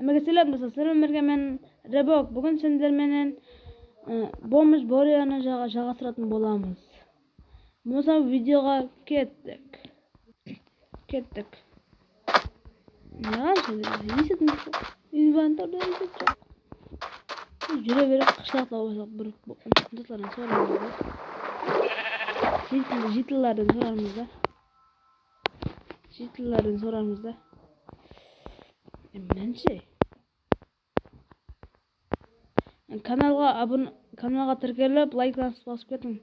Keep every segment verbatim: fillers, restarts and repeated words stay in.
Hámmege sálem, doslar. Sálem bergen men Rebok. Búgin sizler menen, ı, Bomj Boriyanı jaǵa-, jaǵastıratın bolamız. Bolmasa videoǵa kettik. Kettik. Ne qanshalik? Esit joq. Inventorda esit joq. Júre berip qırsaqta bolsaq bir qırsaqlardan sorarmız da. Jıytıl-, jıytıllardan sorarmız da. Jıytıllardan sorarmız da. E, menińshe. Kanalǵa abun-, kanalǵa tirkelip, layk basıp ketiń.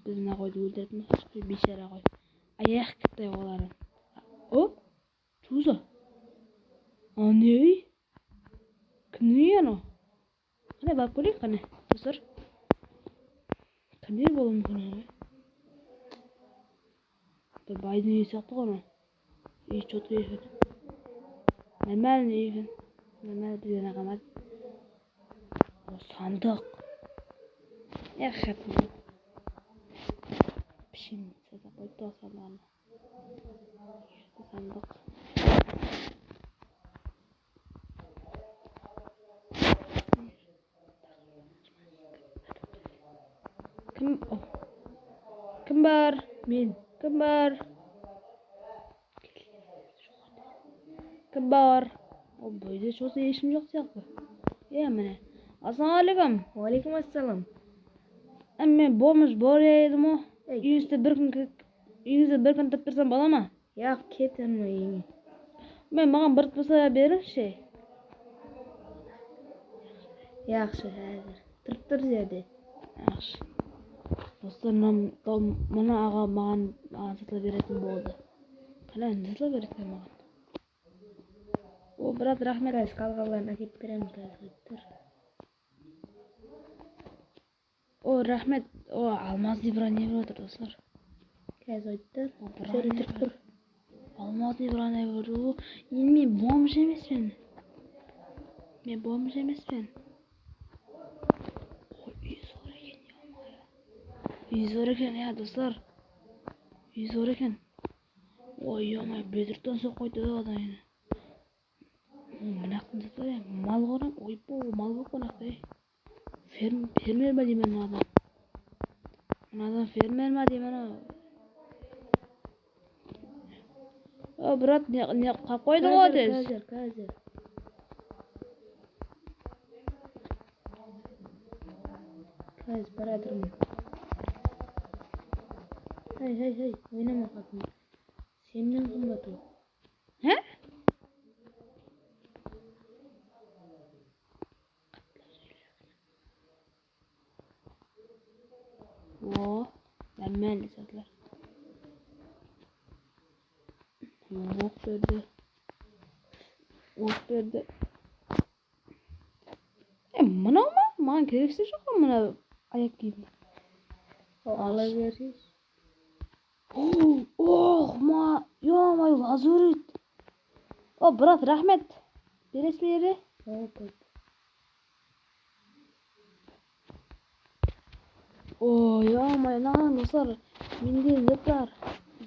Biz mına qoydı óltiretin bolsaq, biyshara qoy. Ayaq kittay oların. O? Tuza. Aney. Kimniń uy anaw? Qáne, barıp kóreyik, qáne, doslar. Kimler bolıwı múmkin anaw? Bir baydıń úyi sıyaqlı ǵoy mınaw. Úyi chotkıy eken. Нормальный úy eken. Нормальный bizden aqamat. O, sandıq. Ex, pichim, sata qoydı sandıǵın. Sandıq. Kim, o, kim bar? Men. Kim bar? Kim bar? O, bu úyde shosha eshkim joq sıyaqlı. E, mine. Assalamu aleykum. Wa aleykum assalam. E, men Bomj Boriya edim o. Ey. Úyińizde bir kún ke-, úyińizde bir kún turıp tursam bola ma? Yaq, ketemen úyińe. Men, maǵan bir bolsa berińshi. Yaqshı, házir. Turıp tur jerde. Yaqshı. Doslar, mına, mına aǵa maǵan, maǵan zatlap beretin boldı. Qáne, ne zatlap beredi maǵan? O, brat, raxmet. Gaz qalǵanların ákep beremiz, gaz qoyıp tur. O, raxmet. O, almaznıy bronevıy otır, doslar. Gaz qoyıp tur. O, bronevıy. Tur, tur. Almaznıy bronevıy. O, endi men bomj emespen. Men bomj emespen. Oy, úyi zor eken, yo-moyo. Úyi zor eken, ya, doslar. Úyi zor eken. Oy, yo-moyo, bedruktan soǵıp qoydı da adam endi. Mınaqtı da, mal qoran, oy, bu mal bolıp qonaqta. Ferm-, fermer ma deymen mınadan. Mınadan fermer ma deymen o. O, brat, ne, ne qap qoydı ǵo tez. Házir, házir. Házir baratırman. Hey, hey, hey, oynama qatın. Sennen qımbat o. Há? O, nármálniy zatlar. Oq berdi. Oq berdi. E, mınaw ma? Maǵan keregi joq ǵoy mına ayaq kiyim. O, ala bersiz. Oh, ma, yo-moyo, lazurit. O, brat, raxmet. Beresiz be ele? Okey. O, yo-moyo, mınaǵan, doslar, mende ne bar?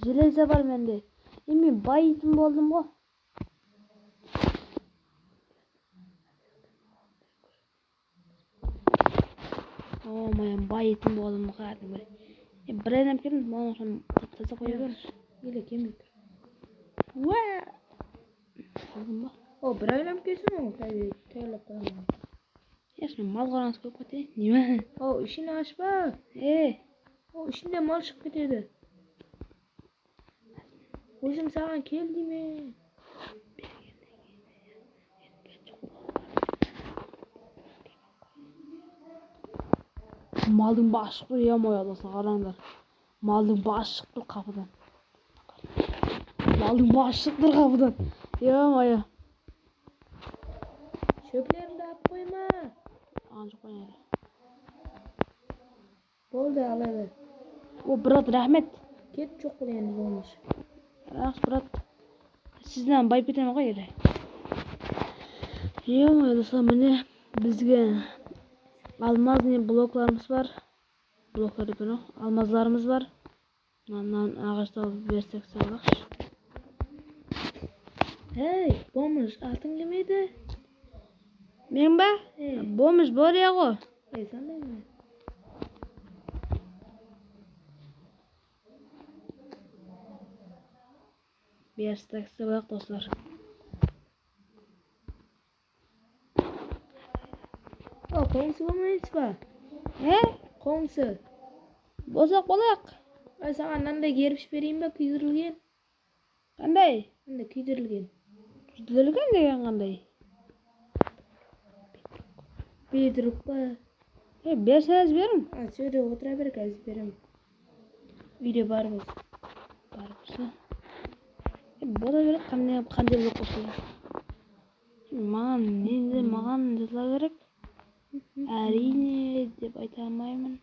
Jeleza bar mende. E, men bayıtın boldım ǵo. O, men bayıtın boldım, qádim bir. E, bir aylanıp keldim, mınadan soń tap-taza qoya ber. Ele kelmey tur. Wa! Aldım ba? O, bir aylanıp kelsin, o, házir tayarlap qoyaman. Ya, sen mal qoranız kóp kete, neme? O, ishini ashpa. E. O, ishinde mal shıǵıp ketedi. Ózim saǵan kel deymen. Maldıń bası shıqtı, ya-moyo, doslar, qarańlar. Maldıń bası shıqtı qapıdan. Maldıń bası shıqtı qapıdan. Ya-moyo. Shóplerimdi alıp qoyma. Ańjaq qoyayın. Boldı, aladı. O, brat, raxmet. Ketip joq bul endi bolmıs. Raxmet, brat. Sizden bayıp ketemen ǵoy ele. Yo-moyo, doslar, mine bizge almaznıy bloklarımız bar. Bloklar dep, mına almazlarımız bar. Mınadan aǵashtan alıp bersek sawlaqshı. Hey, bomıj, atıń kim edi? Men ba? Ey. Bomıj Borya ǵo. Ey, sonday ma? Berista kisi bolaq, doslar. O, qońsı bolmayız ba? E? Qońsı. Bolsaq bolaq. Ay, saǵan mınanday gerbish bereyin ba, kúydirilgen? Qanday? Mında kúydirilgen. Kúydirilgen degen qanday? Bedruk pa? E, berseńiz beriń. A, sol jerde otıra ber, házir beremen. Úyde bar bolsa. Bar bolsa. E, bola beredi, qanday, qanday bolıp qolsa. Maǵan, endi maǵan jazıla kerek. Áriyne, dep ayta almayman.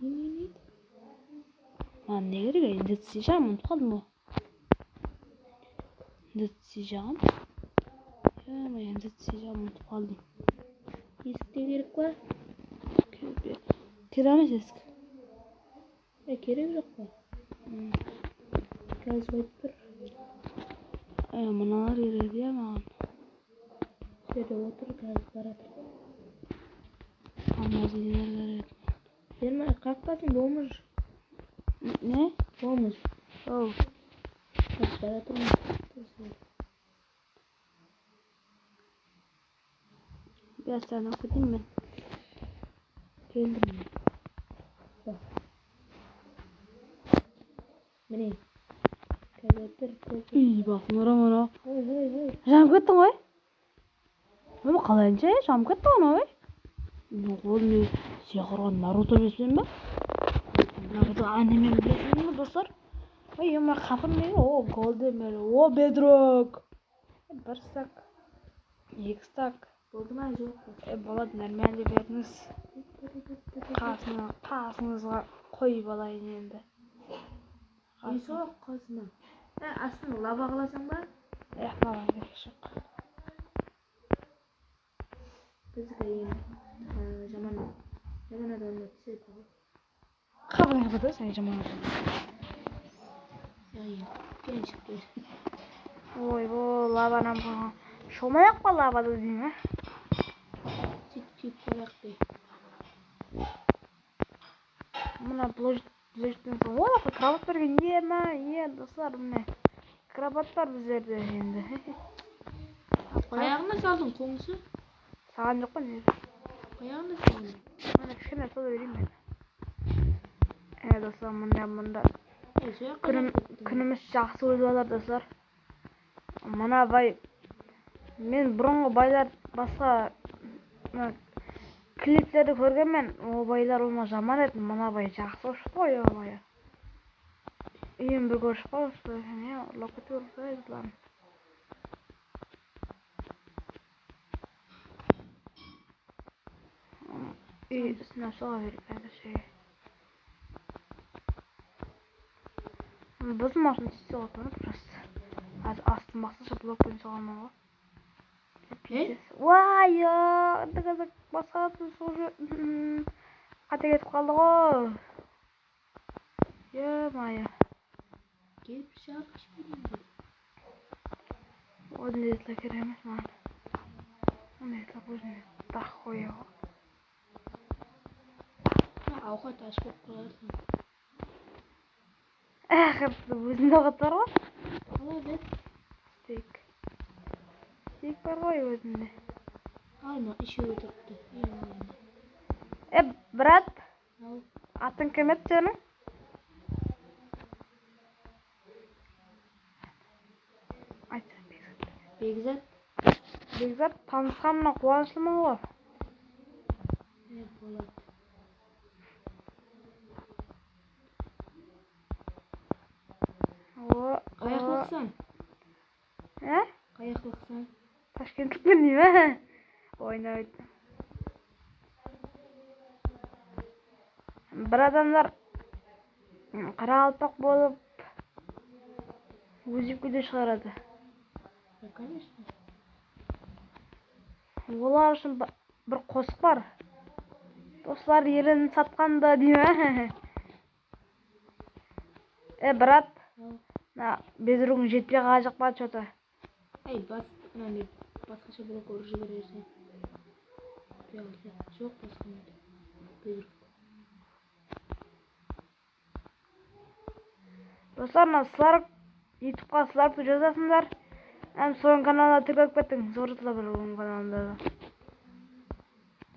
Ne, ne, ne? Maǵan ne kerek? Endi tizeyjaǵan, umıtıp qaldım ǵoy. Endi tizeyjaǵan. Yamay, endi tizeyjaǵan, umıtıp qaldım. Esik te kerek pa? Kerek emes esik. E, kerek joq pa? Hmm. Gaz qoyıp tur. E, mınalar kerek, ya, maǵan. Jerde otır, gaz baratır. Almaz neler kerek? Berme, qaqpasın, bomıj. Ne? Bomıj. O. Gaz baratır ma? Berista, oqıyın men. Keldim men. Baq. Mine. Kompyuter, kompyuter. Úy, baqsın, ora, ora. Hey, hey, hey. Janıp kettiń ǵoy. Ama qalayınsha, janıp kettiń ǵoy. Ol ne, sıyaqırǵan Naruto emespen ba? Naruto anime bilesiz be, doslar? Oy, ema, qapın ne? O, golden beri. O, bedrok. Bir stak. Eki stak. Boldı ma, joq pa? E, boladı, normalno berińiz. Qasına, qasıńızǵa qoyıp alayın endi. Ey, soq qasına. E, astın lava qılasań ba? E, lava kerek joq. Bizdiki endi, e, jaman, jaman adamlar túsedi ǵoy. Qapıń qapatı, sen jaman adam. Ay, kelin shıqtı. Oy, bul lavanı qoyǵan. Shomayaq pa lavada deyme? Sóytip, sóytip qoyaq pe? Mına bul, bul jerden soń, o, krovat bergen, iye ma, iye, doslar, mine. Krovat bar bizlerde endi. Qayaǵına saldıń, qońsı? Saǵan joq pa ne? Qayaǵına saldıń? Mana kishkene soda bereyim men. E, doslar, mında, mında. E, soyaqqa kúnim, kúnimiz jaqsı ótip atır, doslar. Mına bay, men burınǵı baylar basqa, mına, kliplerde kórgenmen, o baylar ulıwma jaman edi, mına bay jaqsı ushıptı ǵoy, o bay. Úyin bir kórship qal, ushıptı, ne, ulıwma kóterip ushıptı, aytıplan. Úy ústine soǵa berip házirshege. Buzılmasın deydi soǵa turıp, просто. Házir astın basqasha blok penen soǵarman ǵoy. Ne? Pizdec. Way, ya, indi házir basqa atın soǵıp júr. Qáte ketip qaldı ǵoy. Ё-моё. Kelip shaq ishpeymen dedi. Onday etler kerek emes maǵan. Onday etler ózine dahxoya. Awqat ash bolıp qaladı. Aqırı ózinde awqat bar ǵoy. Ala ber. Steyk. Steyk bar ǵoy ózinde. Alma, úshewi turıptı. E, brat. Al. Atıń kim edi seniń? Ayt, Bekzat. Bekzat. Bekzat, tanısqanına quwanıshlıman ǵoy. E, boladı. O, o. Qayaqlısıń? Há? Qayaqlısıń? Tashkentlikpen deyme. Oynaydı. Bir adamlar qaraqalpaq bolıp, ózbek video shıǵaradı. Ya, конечно. Olar ushın ba-, bir qosıq bar. Doslar elin satqanda deyme. E, brat. Al. Bedrogıń jetpey qalajaq pa, что-то. Ey, bas, mına ne, basqasha blok urıp jibererseń. Joq, basqa ne. Bedrog. Doslar, mına sızlarıp, YouTubeqa sızlarıp jazasızlar. Hám sonıń kanalına tirkelip ketiń. Zor zatlar bar onıń kanalında da.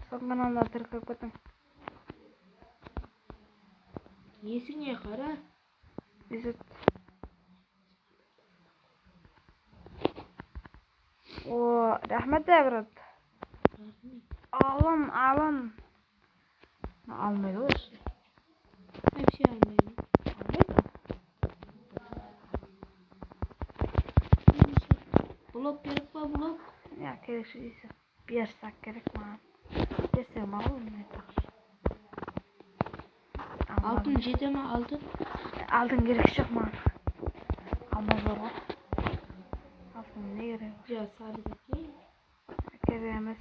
Sonıń kanalına tirkelip ketiń. Esińe qara. Izzet. O, raxmet, brat. Alın, alın. Almaydı ǵoy. Вообще almaydı. Almaydı. Blok kerek pa, blok? Ya, kerek, isi. Bersaq kerek maǵan. Berseń maǵan, ne taqır. Altın jete ma, altın? Altın kerek joq maǵan. Almaz bar ǵoy. Altın ne kerek? Ya, sarı zat ne? Kerek emes.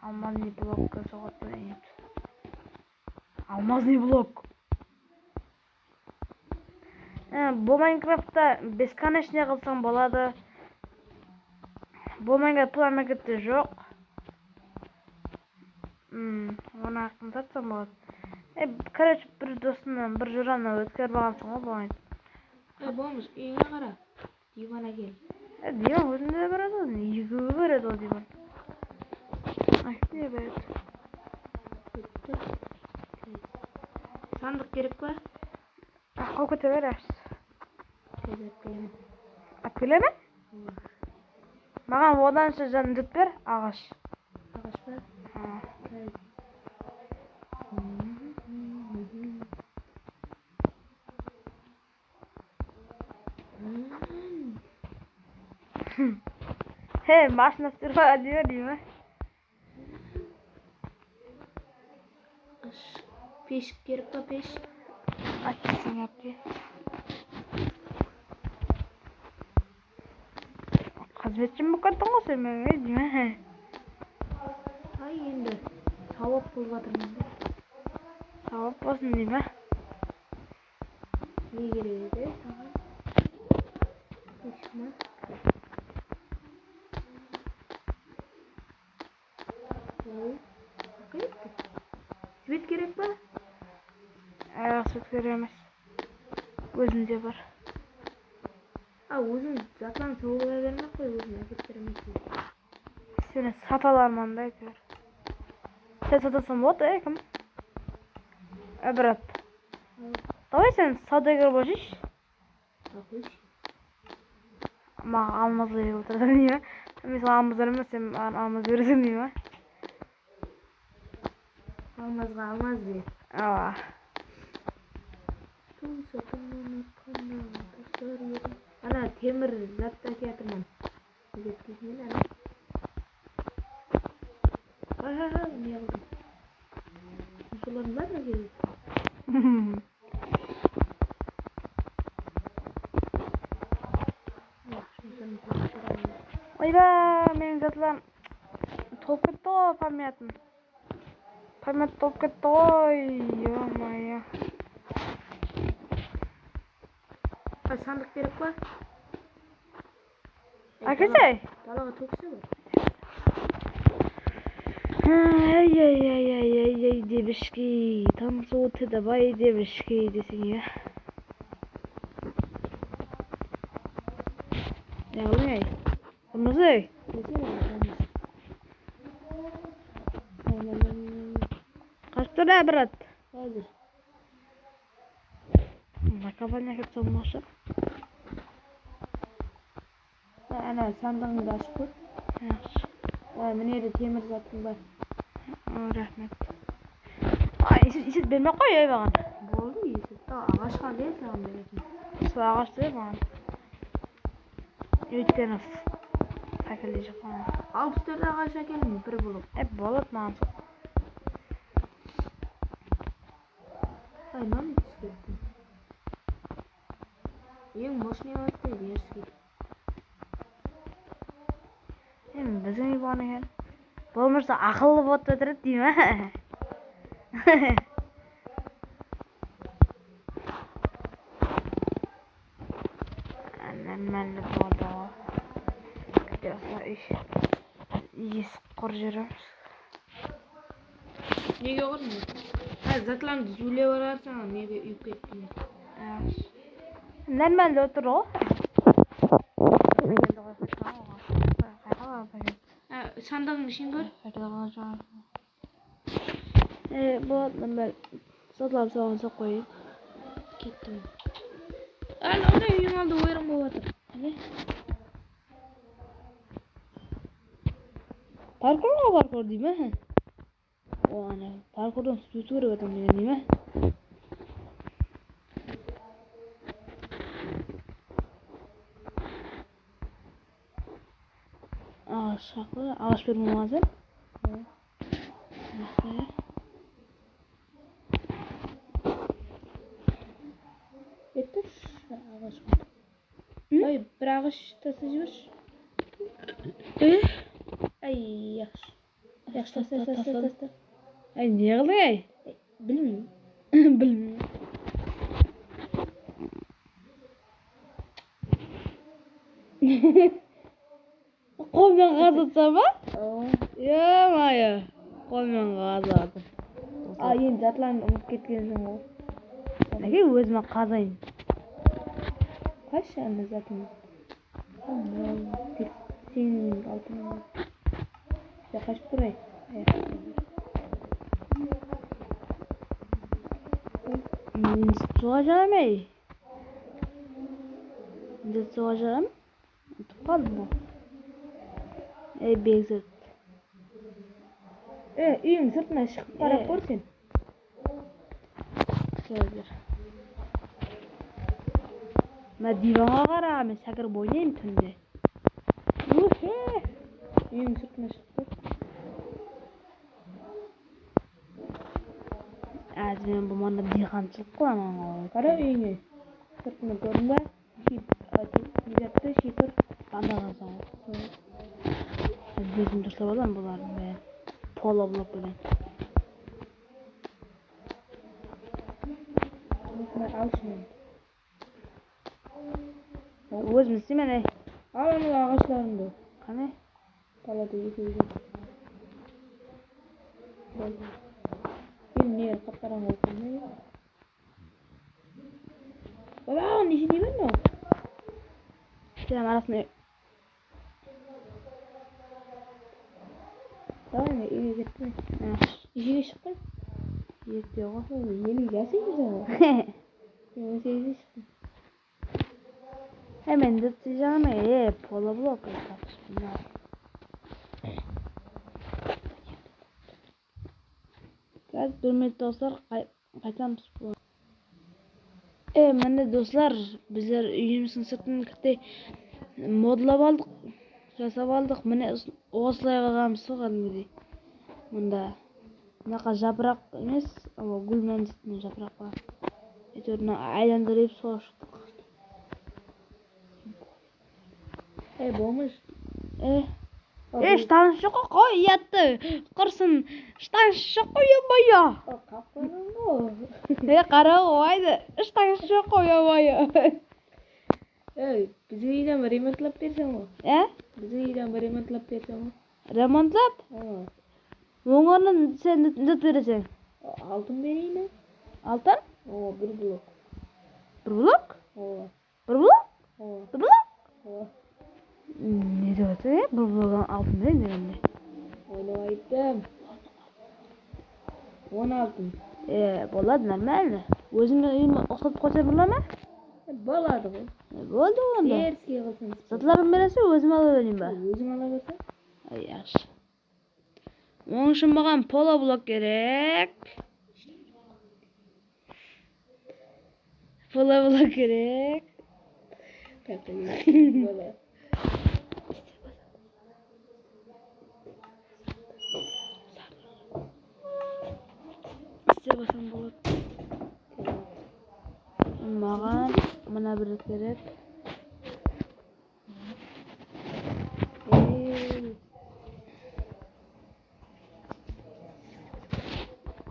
Almaznıy blokka soǵadı endi. Almaznıy blok. E, bul Minecraftta бесконечный qılsań boladı. Bul Minecraft bul mámlekette joq. Hmm, onı aqqında aytsam boladı. E, короче, bir dosımnan, bir joramnan ótkerip alǵansań ǵoy, bolmaydı. E, bolmaz, úyińe qara. Divan ákel. E, divan ózinde de beredi, ekiwge beredi ol divan. Ay, ne beredi? Sandıq kerek pa? Aqqa kete ber, yaqshı. Tez alıp kelemen. Alıp kelemen? Maǵan odansha jándet ber, aǵash. Aǵash pa? Ha. He, mashina sürip alıyor, deymi? Pesh kerek pa, pesh? Açsın, yapayım. Xızmetshim bolıp kettiń ǵoy sen meniń, ey, deymen. Ay, endi sawap bolıp atırman da. Sawap bolsın, deymen. Ne kerek edi saǵan? Pesh ma? Svet kerek pa? Ayaq, svet kerek emes. Ózimde bar. A, óziń zatlarıń sawıla bermey-aq qoy, ózim ákep beremez. Seni sata alarman da, áytewir. Sen satasań boladı, e, kim? E, brat. Davay sen savdogar bolıp júrshi. Maǵan almaz berip otırdı, deyme. Men saǵan almaz beremez, sen maǵan almaz bereseń, deyme. Almazǵa almaz de. Awa. Tuz atırman atqanda, taslar edim. Ana, temir zat ákiyatırman. Biletkizmen, ana. Ay, ay, ay, ne qıldım? Musırlarım bar ma, kerek? Oyba, meniń zatlarım tolıp ketti ǵoy, pamyatım. Pamyat tolıp ketti ǵoy, ё-моё. Ay, sandıq kerek pa? Ákelsey. Dalaǵa tókse bir. Ay, ay, ay, ay, ay, ay, девушки, танцуйте, давай, девушки, deseń ya. Ya, ey, Qırmızı. Qashıp tur da, brat. Házir. Nakovальный kelip salmaqshı. Ana, sandıǵıńdı ashıp kór. Yaqshı. A, mine de temir zatıń bar. A, raxmet. Ay, isit, isit bermey-aq qoy, ey, maǵan. Boldı, isit. Aǵashqa ber, saǵan beretin. Sol aǵashta ber maǵan. Óytkeni fakelde joq maǵan. Alpıs tórt aǵash ákeldim, bir blok. E, boladı maǵan sol. Ay, mınaw túsip ketti. Eń мощный edi, merskiy. Endi biziń ey bolǵan eken. Bolmasa aqıllı bot ótiredi deyme. Normalno boldı ǵoy. Kete basla úy. Esik qurıp júremiz. Nege qurdıń? Ha, zatlarıńdı dúziwlep bararsań, nege úyge kettiń? Normalno otır ǵoy. Endi qoyıp qoysań ǵoy. Ha, sandıǵıń ishine kór. E, boladı, men zatlardı soǵan soqıp qoyayın. Kettim. Al, ana úyiń aldı oyrań bolıp atır. Qáne? Parkur ǵoy, parkur dey me? O, ana, parkurdan túsiw kerek adam degen dey me? Aǵash shaqı, aǵash bermey qoyǵan sen. Ketti, aǵash. Ay, bir aǵash taslap jibershi. E? Ay, yaqshı. Yaqshı, tasta, tasta, tasta, tasta. Ay, ne qıldıń, ay? Bilmeymen. Bilmeymen. Qol menen qazadı ba? Yo-moyo. Qol menen qazadı. A, endi zatlarımdı umıtıp ketkensiń ǵoy. Nege ózime qazayın? Qaysı anda zatım? Seniń altınıń. Ya, qashıp tur, ay. Endi suwǵa jaramay. Endi suwǵa jaramay. Utıp qaldım ǵoy. Ey, Begzat. E, úyiń sırtına shıǵıp qarap kór sen. Házir. Mına divanǵa qara, men sákirip oynayman túnde. Úhe! Úyiń sırtına shıǵıp kór. Házir men bul manda diyqanshılıq qılaman ǵoy. Qara úyińe. Sırtına kórdiń ba? Ship, a, ne zattı, shipir. Andaǵan soń. Ózim taslap alaman bulardıń bárin. Polo blok penen. Al shıńın. Ózim isleymen, ey. Al, anau aǵashlarıńdı. Qáne? Talada ekewi. Boldı. Endi ne, qap-qarańǵı bolıp qalmay. Baba, neshe dey ber mınaw? Sen arasına. Davay, men úyge kettim. Ha. Neshe shıqtıń? Erte ǵoy. Eliw jas ekensiń ǵoy. Sen on segiz shıqtıń. He, men de tiyeceğim, e, polo blok. Házir bir minut, dostlar, qay-, qaytamız. E, mine, dostlar, bizler úyimizdiń sırtın kittey modlap aldıq, jasap aldıq. Mine, us-, osılay qılǵanbız, sol qádimgidey. Mında, mınaqa japıraq emes, awa, gúl mánzilinen japıraq pa. Áytewir, mına aylandırıp sol shıqtıq. Ey, bolmıs. E. E, shtanısı joq ǵoy, uyattı. Qırsın. Shtanısı joq ǵoy, yo-moyo. O, qap-qarań ǵoy. E, qara ǵoy, aydı. Shtanısı joq ǵoy, yo-moyo. Ey, biziń úyden bir remontlap berseń ǵoy. E? Biziń úyden bir remontlap berseń ǵoy. Remontlap? Awa. Onıń ornına sen ne, ne bereseń? Altın bereyin be? Altın? Awa, bir blok. Bir blok? Awa. Bir blok? Awa. Bir blok? Awa. Ne dep atır, e? Bir blogın altın ne degende? Oynap ayttım. On altın. E, boladı, normalno. Ózińe úyime uqsatıp qoysam bola ma? E, boladı ǵoy. E, boldı onda. Terskey qılsın. Zatların bereseń, ózim alıp alayın ba? Óziń ala berseń. Ay, yaqshı. Onıń ushın maǵan polo blok kerek. Polo blok kerek. Qayaqqa kettin? Polo. Iste basam boladı. Maǵan mına bir kerek. Ey.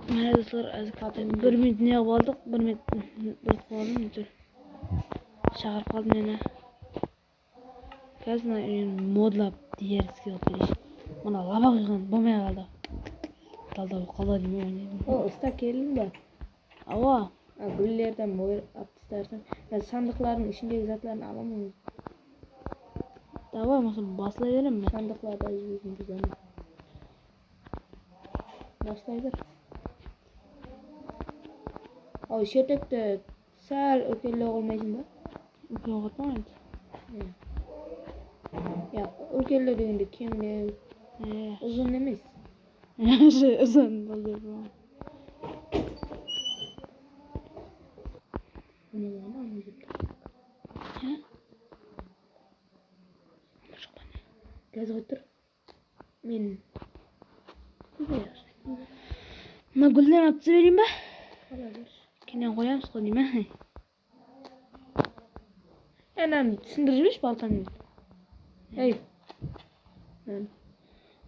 Mine, dostlar, házir bir minut ne qılıp aldıq, bir minut, bir qılıp aldım, tur. Shaqırıp qaldı meni. Házir mına modlap diyeriske qılıp bereyik. Mına lava quyǵan bolmay qaldı. Talda bolıp qaldı deymen oynayman. O, usta keldim ba? Awa. A, gúllerden boyır alıp taslarsań. Ya, sandıqlardıń ishindegi zatların alaman. Davay, bolmasa baslay berem men. Sandıqlarda júrsin biz onı. Baslay ber. Al, shertekti sál úlkenlew qoymaysıń ba? Úlken qoyıppan endi. Ya, úlkenlew degende kemlew. Uzın emes. Uzın boldı. Gaz qoyıp tur. Men. Mına gúlden atıp jibereyin ba? Ala ber. Keyin qoyamız ǵoy, deymen. Ananı túsindirip jibershi baltamnen. Ey.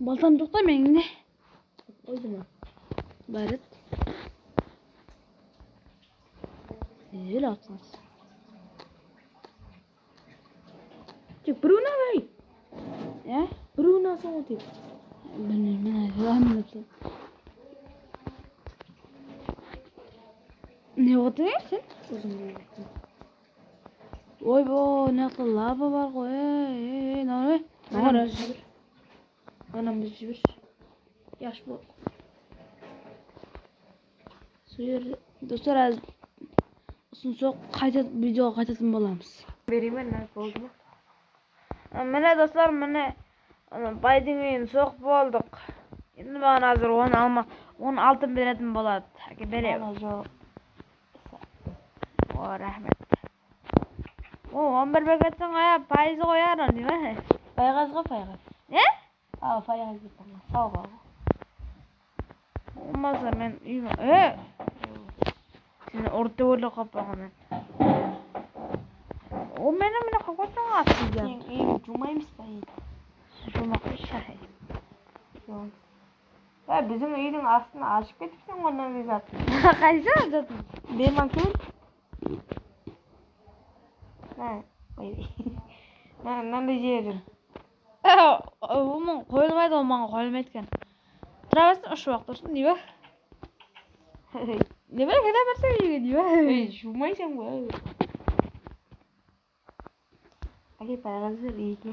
Baltam joq ta meniń de. Qoydım a. Bárip. Jel atsańız. Tek birewin al, ey. Ya? Birewin alsań ǵoy tek. Bilmeymen, aytılaman depsen. Ne otır sen? Uzın. Oy-bo, mına jaqta lava bar ǵoy, ey, ey, ey, mına, ey. Anam bir jibir. Anam bir jibir. Yash bol. Suyır, dostlar, az usın soq qayta videoǵa qaytatın bolamız. Bereymen, boldı ma? Mine, dostlar, mine, ana, baydıń úyin soq boldıq. Endi maǵan házir on alma, on altın beretin boladı. Áke, beremiz. Mana, joq. O, raxmet. O, on bir beketsin qoya, payızı qoyar, deymen. Payǵaz ǵoy, payǵaz. Ne? Al, payǵaz dep turman. Sawǵa. Bolmasa men úyime, e! Seni urdı dep oylap qalǵanman. O meni mine qoyıp qoysań astında. Sen úydi juwmaymız ba endi? Juwmaq shay. Joq. Ya, biziń úydiń astın ashıp ketipseń ǵoy, mınanday zatın. Qaysı zatın? Berman kel. Mına, qoy. Mına, mınanday jerin. Umuman qoyılmaydı, ol maǵan qoyılmaydı eken. Tura bersin, ushıp-aq tursın, dey ba? Ne bar, kete bersin úyge, dey ba? Ey, juwmaysań ba? Áke, payǵaz ber, úyge.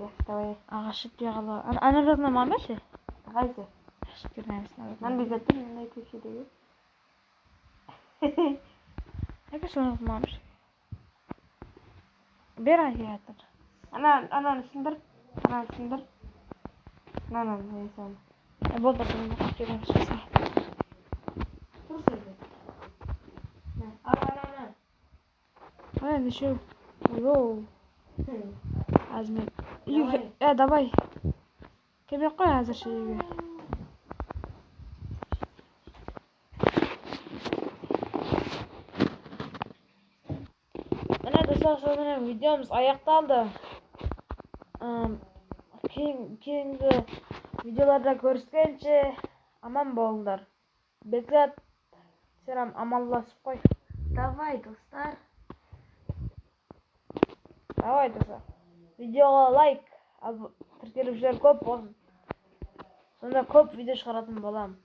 Yaqshı, davay. Aǵash jetpey qaldı. Ana, ana, jatına maǵan bershi. Qaysı? Aǵash jetpey qaldı. Mınanday zat tur, mınanday kóshedegi. Áke, sonı qılmamış. Ber, áke, atır. Ana, ananı sındır. Ananı sındır. Ananı, ne, sonı. E, boldı, boldı, boldı. Áke, boldı, shıqsa. Tur sen de. Al, ana, ana. Ay, neshew. Yo. Azmen. Davay. E, davay. Kelmey-aq qoy házirshe úyge. Mine, dostlar, sonıń menen videomız ayaqtaldı. Im, keyin, keyingi videolarda kóriskenshe, aman bolıńlar. Bekzat, selam, amanlasıp qoy. Davay, dostlar. Davay, dostlar. Videoǵa layk, ab-, tirkeliwshiler kóp bolsın. Sonda kóp video shıǵaratın bolam.